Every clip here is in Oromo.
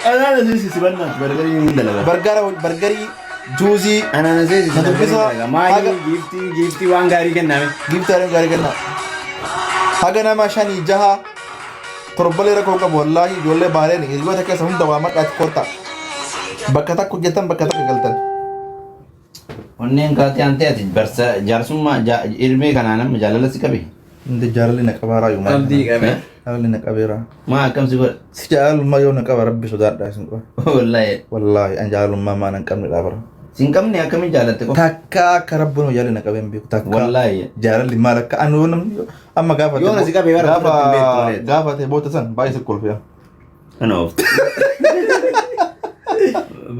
Anaana si bannaatti bargarii hin dalaga. Bargara bargarii juuzii Anaana si Na dubbisa. Maali Haga- giiftii giiftii waan gaarii kenname. giiftii haadha gaarii kenna. Haga nama shanii jaha torbalee rakkoo qabu wallaahi ijoollee baareen hiriyoota keessa hunda waa maqaatti kottaa. Bakka takka hojjetan bakka takka galtan. Onneen kaatee antee ati barsa jaarsummaa ilmee kanaa nama jaalala si qabe. Hindi jaalalli na qabaaraa yoo maal. Abdii qabe. Jaalalli na qabeera. Maa akkam si godha? Si jaalalummaa yoo na qaba rabbi sodaadhaa isin qaba. Wallaahi. Wallaahi an jaalalummaa maan hin qabne dhaabara. Sin qabne akkamiin jaalatte qofa? Takka akka rabbi nu jaalalli na qabee hin beeku. Takka Wallaahi. jaalalli maal akka anu yoo namni amma gaafa Yoo na si qabe bara gaafa ofirratti hin beektu malee. gaafa ta'e booda san baay'ee si kolfee. Kana oofte.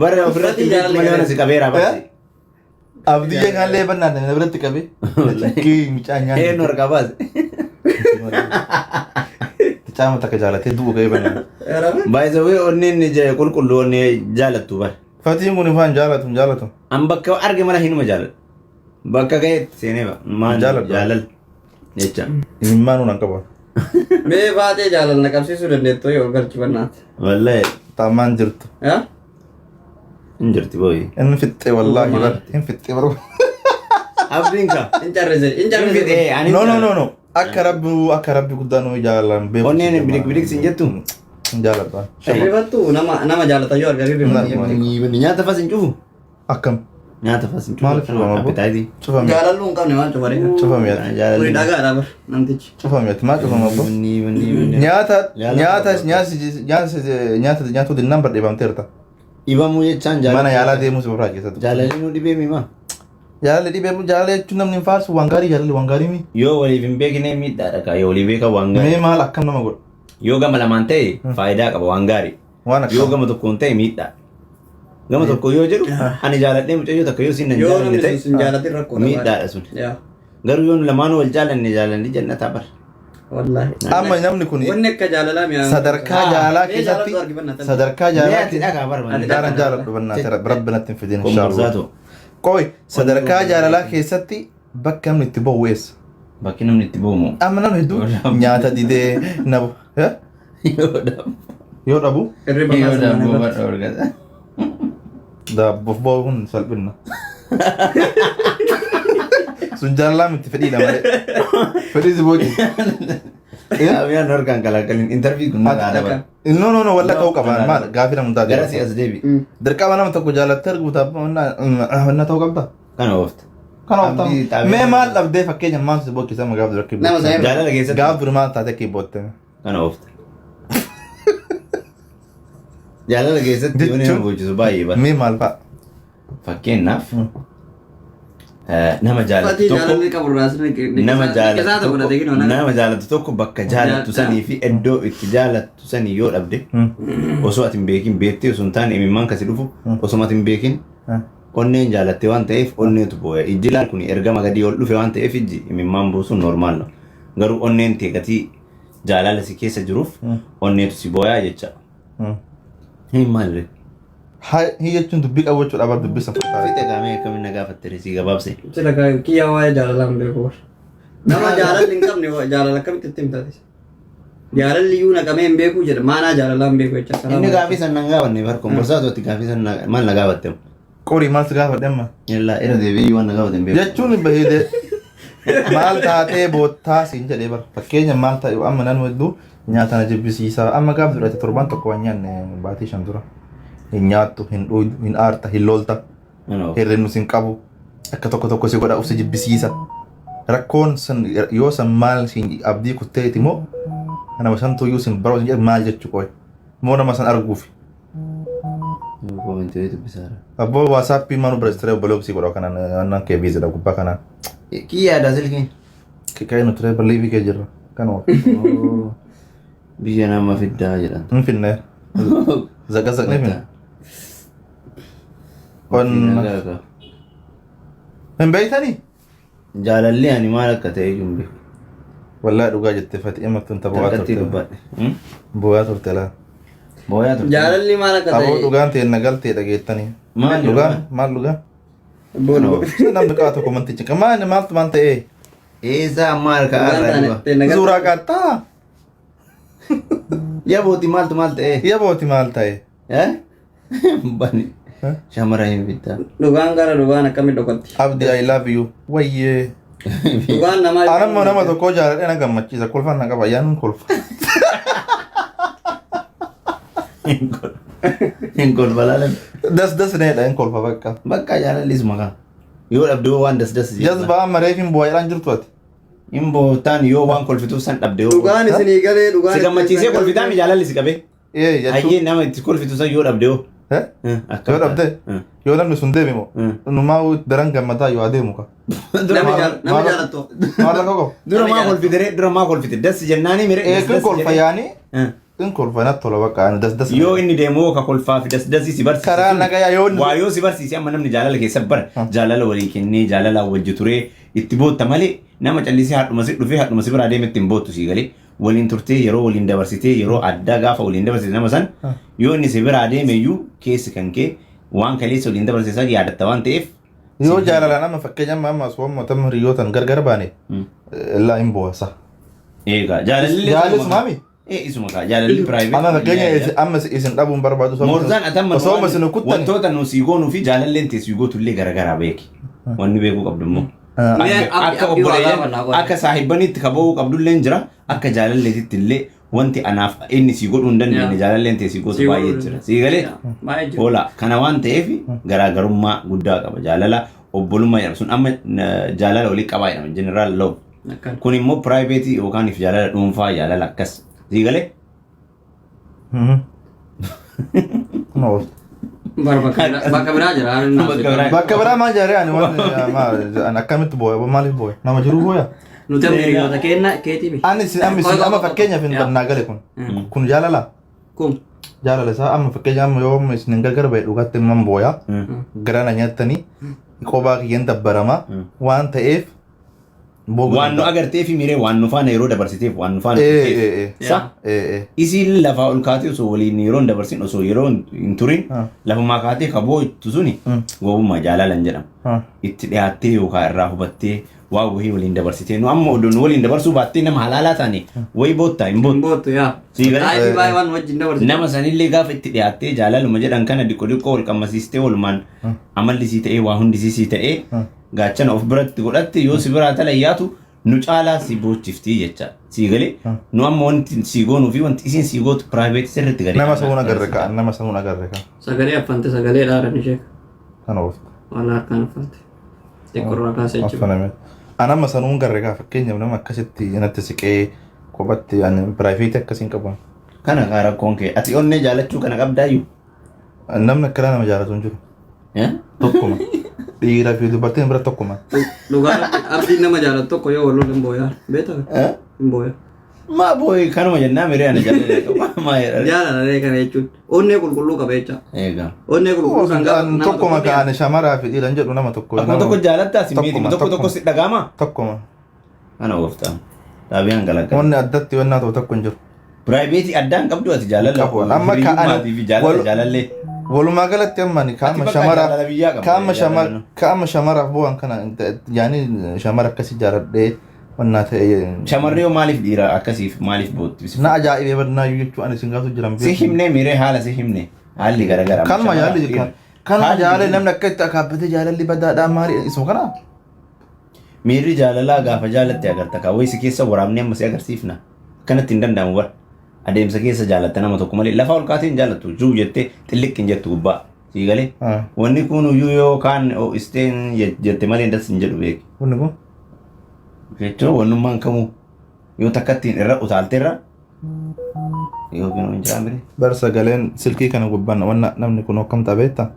Bara ofirratti hin beektu malee yoo na si qabeera barsi. Abdiyya kanallee bannaan na biratti qabe. Kii mucaa nyaanni. Eenyu harkaa baase? Mucaa takka jaalatee du'u ga'ee bannaan. By the way, onneen qulqulluu onnee jaalattu bara. Fatiin kun ifaan jaalatu hin jaalatu. An bakka arge mara hinuma jaaladha. Bakka ga'eetti seenee ba. Maal Jaaladhu. jaalala jecha. Imimmaan nuun hin qabu. Mee baatee jaalala na qabsiisuu dandeettu yoo galchi bannaati. Wallahi Taamaan jirtu. Yaa? hin jirti booyi. Inni fixxee wallaahi bar. Hin fixxee bar. Abdiin ka. Hin carrise. Hin carrise. No, no, no, no. Akka rabbi guddaa nu jaalan beeku. Onneen bidik bidik sin jettu. Hin jaaladhu. Rifattu nama nama jaalata yoo arganii rifatu. Nyaata fas hin cufu. Akkam. Nyaata fas hin cufu. Maaliif cufama abbo? Appetite. Cufame. Jaalalluu hin qabne maal cufaree? Cufame. Kuni dhagaadha bar namtichi. Cufame. Maal cufama abbo? Wanni wanni wanni. Nyaata Jaalala nyaata qabdu. nyaata nyaata nyaata dinnaan badheeffamteerta. Dhibamuu jechaan jaalala. Mana yaalaa deemuu si barbaachisa. Jaalalli nu dhibee mimaa. Jaalalli dhibee jaalala jechuun namni hin faarsu waan gaarii jaalalli waan gaarii mi. Yoo waliif hin beekne miidhaadha kaa yoo walii beekan waan gaarii. Mee maal akkam nama godha? Yoo gama lamaan ta'e faayidaa qaba waan gaarii. Waan Yoo akkam. gama tokkoon ta'e miidhaa. Gama tokko yoo jedhu ani jaaladhee mucayyoo takka yoo siin nan Yoo jaalanne namni ta'e sun sin jaalatin rakkoodha. miidhaadha sun. Yaa. Garuu yoo lamaan wal jaalanne jaalalli jannataa bara. Wallaahi. Amma namni kun Wanni akka jaalalaa mi'aa. sadarkaa jaalalaa Mee keessatti jaaladhu argi bannatan. sadarkaa Mee jaalalaa ati dhagaa bara Ati Daaran jaaladhu bannaatera rabbi natti hin fidin inshallah. Komborsaatoo. Qoy sadarkaa jaalalaa keessatti bakka namni itti ba'u eessa? Bakki namni itti boomu. Amma namni hedduu nyaata didee nabu Yoo dhabu. yoo dhabu Hirriba Yoo kaasa dhabu mana bara dhorgata. daabboof ba'u kun salphinna. Sun jaalalaa miti fedhiidha malee. Fedhii si booji. Xaabiyaan harkaan kalaakalin interview kun nagaa Akka. dabala. No, no, no, walla ta'uu qaba. Maal gaafii nama hundaa Gara si as deebi. Dirqama nama tokko jaalattee arguu taa'annaa ta'uu qabda. Kana oofta. Kana Abdii oofta. xaabiyaan Mee maal dhabdee fakkeenya maal si boochisa amma gaaf dura Nama sana Jaalala keessatti. Gaaf dura maal taatee kibbootte. Kana oofta. Jaalala keessatti yoo nama boochisu baay'ee bara. Mee maal fa'a? Fakkeenyaaf nama jaalatu Fatii tokko jaalalli qabu irraa sin nama isaa tokko jaalatu dhaginu tokko nama jaalatu tokko bakka jaalattu sanii fi iddoo itti jaalattu sanii yoo dhabde osoo ati hin beekin beektee osoo hin taane imimmaan kasi dhufu osoo ati hin beekin onneen jaalatte waan ta'eef onneetu booya. Ijji laal kun ergama gadii ol dhufe waan ta'eef ijji imimmaan buusuun normal. Garuu onneen tee gatii jaalala si keessa jiruuf onneetu si booyaa jecha. Hin maallee. Hi jechuun dubbii qabu jechuudha bar dubbii san fakkaata. Fixe qaamee akkamiin na gaafatte sii gabaabse. Sila kiyyaa waa'ee jaalalaa hin beeku. Nama jaalalli hin qabne jaalala akkamitti itti himtaati? Jaalalli iyyuu naqamee hin beeku jedha. Maanaa jaalalaa hin beeku jecha. Inni gaafii san nan gaafanne bar komborsaatu gaafii san maal na gaafatte? Qorii maal si gaafadhe amma? Yallaa irra deebi'ee waan na gaafate hin beeku. Jechuun bahee maal taatee boottaa siin jedhee bar fakkeenya maal ta'e amma nan hedduu nyaata na jibbisiisa amma gaaf dura torbaan tokko waan nyaanne baatii 5 dura hin nyaattu, hin dhuydu, hin aarta, hin lolta, hir'innu sin qabu, akka tokko tokko si godha, of si jibbisiisa. Rakkoon san yoo san maal siin abdii kutteeti moo nama san tuyyuu sin baroo sin jedhe maal jechuu qoy moo nama san arguufi? Comment dubbisaara. Abboo WhatsAppii maanu barreessitee obboleessi si godha kanaan annan kee biizidha gubbaa kanaan. Kiyyaadha silkiin. Kika'ee nu ture balleefi kee jirra. Kanuma. Biyya nama fiddaa jedhan. Hin finne. Zaqazaqnee finne. Qonna. Hin beektanii? Jaalalli ani maal akka ta'e iyyuu hin beeku. Wallaahi dhugaa jettee Fatii amattuun ta bo'aa Takkatti turte. dubbadhe. Bo'aa turte laa. Booyaa turte. Jaalalli maal akka Aboo ta'e? dhugaan ta'e na galtee dhageettanii. Maali Dhugaan maal dhugaan? Boon. Namni qaa tokko mantichi. Maal maaltu maal ta'ee? Eessa amma harka har'a dhuga. Suuraa qaattaa? Yabooti maaltu maal ta'e? Yabooti maal ta'e? Eh? Bani. Shamara hin bittaa. Dhugaan gara dhugaan akkamitti dhokatti? Abdi, I love you. Wayyee. Dhugaan namaa. Anammoo nama tokko jaaladhee na gammachiisa. Kolfaan na qaba. Yaanuun kolfa. Hin kolfa laalan. Das das needha, hin kolfa bakka. Bakka jaalalli isuma kaa. Yoo dhabde waan das das jedha. Jazbaa, amma reef hin bu'aa jirtu ati. Hin bootaan yoo waan kolfituuf san dhabde yoo. Dhugaan isinii galee dhugaan. Si gammachiisee kolfitaa mi jaalalli si qabee? Ee jechuun. Hayyee, nama itti kolfitu san yoo dhabde hoo? Eh? Akkam Yoo dhabde? ta'a? Yoo namni sun deeme moo? Numaa daran gammadaa yoo adeemu ka. Nama jaalattu. Maal rakkoo qabu? Dura maa kolfite ree? Dura maa kolfite? Das jennaani mire? Ee Das kun das kolfa jedhee. yaani in kolfa natti tola bakka ani das das. Yoo inni deemu hoo ka kolfaa fi das dasii si barsiise. Karaa nagayaa yoo inni- Waa yoo si barsiise, amma namni jaalala keessa bara jaalala walii kennee jaalala wajji turee itti bootta malee, nama callisee haadhuma si dhufee haadhuma si biraa deeme ittiin boottu. Sii galee, waliin turtee, yeroo waliin dabarsitee, yeroo addaa gaafa waliin dabarsite, nama san yoo inni si biraa deeme iyyuu keessi kan kee waan kaleessa waliin dabarsite san yaadatta waan ta'eef. Yoo jaalalaan amma fakkeenya amma amma asuma mootummaa hiriyootan gargar baane illaa hin bu'asa. Eegaa jaalalli. Jaalalli sumaami? Ee, isuma kaa jaalalli private. Amma fakkeenya amma isin dhabuun barbaadu. Moorzaan atamma Osoo amma isin kuttani. wantoota nu sii goonuu fi jaalalleen teessii gootu illee garagaraa beeki. Wanni beekuu qabdu immoo. Mee Akka abdii waa obboleeyyan gaafannaa godhe. akka saahibbanitti kaba'uu qabdullee jira, akka jaalalleetitti illee wanti anaaf inni sii godhuu hin dandeenye jaalalleen teessii gootu baay'ee jira. Sii galee? Baay'ee jira. Hoola kana waan ta'eef garaagarummaa guddaa qaba. Jaalala obbolummaa jedhama sun amma jaalala walii qabaa jedhama, general love. Akkana. Kun immoo private yookaan if jaalala dhuunfaa, jaalala akkas. Sii galee? Bara bakka biraa jira. Bakka biraa. Bakka biraa maal jaaree ani waan maal ani akkamitti booya, maaliif booya, nama jiruu booya? Nuti amma hiriyoota keenna keetii mi? Ani isin amma isin amma fakkeenyaaf hin naa gale kun. Kun jaalala. Kun. Jaalala isaa amma fakkeenya amma yoo amma isin gargar ba'e dhugaatti imman booya. Gara na nyaattanii qophaa kiyyeen dabbarama waan ta'eef boo'uu Waan nu danda'a. agartee fi miiree waan nu faana yeroo dabarsiteef waan nu faana Ee turteef. ee ee. Sa Ee ee. isiin lafaa ol kaatee osoo waliin yeroo hin dabarsin, osoo yeroo hin turin lafumaa kaatee ka boo'ittu suni gowwummaa jaalalan jedhama. Itti dhiyaattee yookaan irraa hubattee waa wahii waliin dabarsitee, nu amma odoo nu waliin dabarsuu baattee nama halaalaa taane wayi boottaa hin Hin boottu. boottu yaa. Sii galee? Daa'imni baay'ee waan wajjin dabarsitu. Nama sanillee gaafa itti dhiyaattee jaalaluma jedhan kana diqqo diqqoo wal qammasiistee, walumaan amalli sii ta'ee, waa hundi sii ta'ee, gaachana of biratti godhatte, yoo si biraa talayyaatu nu caalaa si boochiftii jecha. Sii galee? Nu amma wanti sii goonuu fi wanti isiin sii gootu private sirriitti gadi. Nama samuun agarre ka'a, nama samuun agarre ka'a. Sagalee affante, sagalee dhaaran ishee. Kana oofta. Waan harkaan affante. Xiqqoorraa kaasee jechuudha. Affaname. An amma sanuun garre kaa, fakkeenyaaf nama akkasitti natti siqee kophatti ani private akkasiin qabu. Kana kaa rakkoon kee, ati onnee jaalachuu kana qabdaayyuu. Namni akkanaa nama jaalatu hin jiru. Eh? Tokkuma. Dhiiraa fi dubartiin bira tokkuma. Dhugaa abdiin nama jaalatu tokko yoo wal lolan hin booyaa. Beektaa? Eh? Hin booyaa. Maa booyi, kanuma jennaa miree ana jaalala qaba. Maa jedhare? Jaalala kana jechuun onnee qulqulluu qaba jecha. Eegaa. Onnee qulqulluu kan gaafa nama Tokkuma tokko ka'an shamaraa fi dhiiran jedhu nama tokko. Akkuma tokko jaalattaa si miiti Tokkuma, tokko tokko tokkuma. si dhagaama. Tokkuma. Kana ooftaa. Xaabiyaan galagala. Wanni addatti wannaa ta'u tokko hin jiru. Private addaan qabdu ati jaalala. Qabu. Amma Hiriyyummaatii fi jaalala jaalallee. Walumaa galatti amma ani Ati kaama bakka shamara jaalala biyyaa qabda. kaama shamara jaalala. kaama shamaraaf bu'an kana yaani shamara akkasii jaaladhee wannaa ta'e. Shamarri yoo maaliif dhiira akkasiif maaliif bootti? Na ajaa'ibee badnaayyuu jechuun ani isin gaafatu jiran. Si himnee miiree, haala si himne, haalli garagara. Kanuma jaalalli kanuma jaalalli namni akka itti akaabbatee jaalalli badaadhaa maali isuma kana. Miirri jaalalaa gaafa jaalatte agarta kaa, wayii si keessa waraabnee amma si agarsiifna. Akkanatti hin danda'amu bara. Adeemsa keessa jaalatta nama tokko malee lafa ol kaatee hin jaalattu. Juu jettee xilliqqi hin jettu gubbaa. Sii galee? Wanni kun iyyuu yoo kaan isteen jette malee das hin jedhu beeki. Wanni kun Jechuun wannummaan kamuu yoo takkattiin irra utaalteerra yookiin hin jiraa mire. Bar sagaleen silkii kana gubbaan wanna namni kun akkam ta'a beektaa?